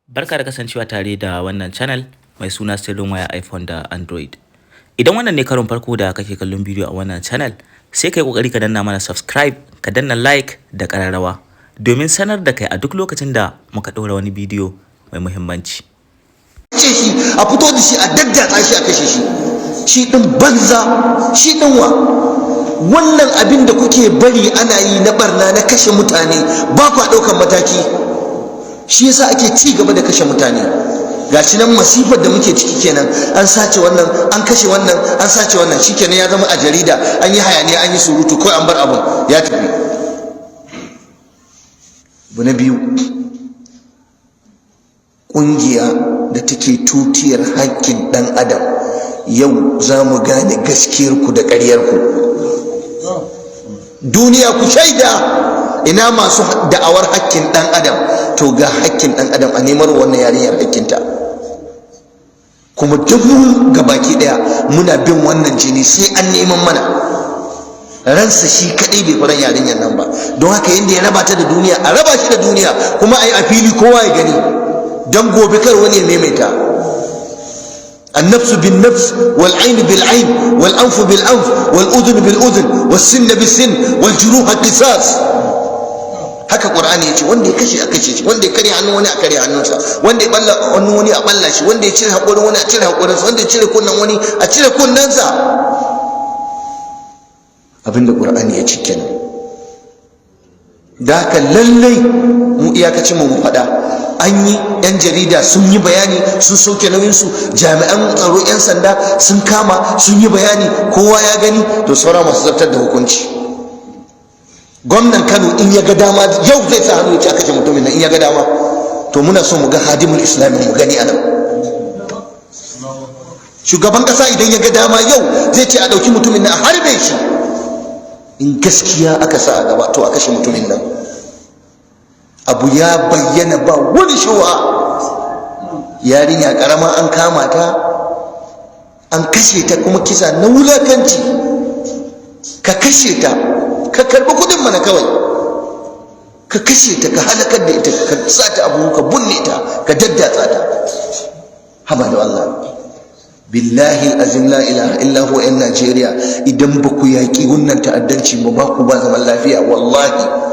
Barka da kasancewa tare da wannan channel mai suna Sirrin Waya iPhone da Android. Idan wannan ne karon farko da kake kallon bidiyo a wannan channel, sai ka yi ƙoƙari ka danna mana subscribe, ka danna like da ƙararrawa domin sanar da kai a duk lokacin da muka ɗora wani bidiyo mai muhimmanci. Ce shi a fito da shi, a daddatsa shi, a kashe shi. Shi din banza, shi din wa. Wannan abin da kuke bari ana yi na barna, na kashe mutane, ba kwa ɗaukan mataki, shi yasa ake ci gaba da kashe mutane. Gashi nan masifar da muke ciki kenan. An sace wannan, an kashe wannan, an sace wannan, shikenan ya zama a jarida, an yi hayaniya, an yi surutu, kawai an bar abun ya tafi. Abu na biyu, ƙungiya da take tutiyar haƙƙin ɗan adam, yau za mu gane gaskiyarku da ƙaryarku. Duniya ku shaida, ina masu da'awar haƙƙin ɗan adam? To ga haƙƙin ɗan adam, a nemar wannan yarinyar haƙƙinta. Kuma dubu ga baki ɗaya muna bin wannan jini, sai an neman mana ransa. Shi kaɗai bai faran yarinyar nan ba. Don haka yadda ya raba ta da duniya, a raba shi da duniya, kuma a yi a fili, kowa ya gani, don gobe kar wani ya maimaita. النفس بالنفس، والعين بالعين، والأنف بالأنف، والأذن بالأذن، والسن بالسن، والجروح قصاص. Haka Qur'ani ya ce. Wanda ya kashe, a kashe shi. Wanda ya karya hannun wani, a karya hannunsa. Wanda ya balla hannun wani, a balla shi. Wanda ya cire haƙorin wani, a cire haƙorinsa. Wanda ya cire kunnen wani, a cire kunnensa. Abinda Qur'ani ya ce kenan. Da haka lallai mu iyakacin mu mu faɗa. An yi, 'yan jarida sun yi bayani, sun sauke nauyinsu. Jami'an tsaro, 'yan sanda sun kama, sun yi bayani, kowa ya gani. To saura masu zartar da hukunci. Gwamnan Kano in ya ga dama, yau zai sa hannu ya ce a kashe mutumin nan, in ya ga dama. To muna so mu ga Hadimul Islami, mu gani anan. Shugaban kasa idan ya ga dama, yau zai ce a ɗauki mutumin nan a harbe shi. In gaskiya aka sa a gaba, to a kashe mutumin nan. Abu ya bayyana, ba wani shuwa. Yarinya karama an kama ta, an kashe ta, kuma kisa na wulakanci. Ka kashe ta, ka karbi kudin mana kawai. Ka kashe ta, ka halakar da ita, ka sa ta abu, ka bunne ta, ka daddatsa ta. Haba da Allah, billahi azim, la ilaha illa huwa. Yan Najeriya, idan ba ku yaƙi wannan ta'addanci ba, ba ku ba zaman lafiya wallahi.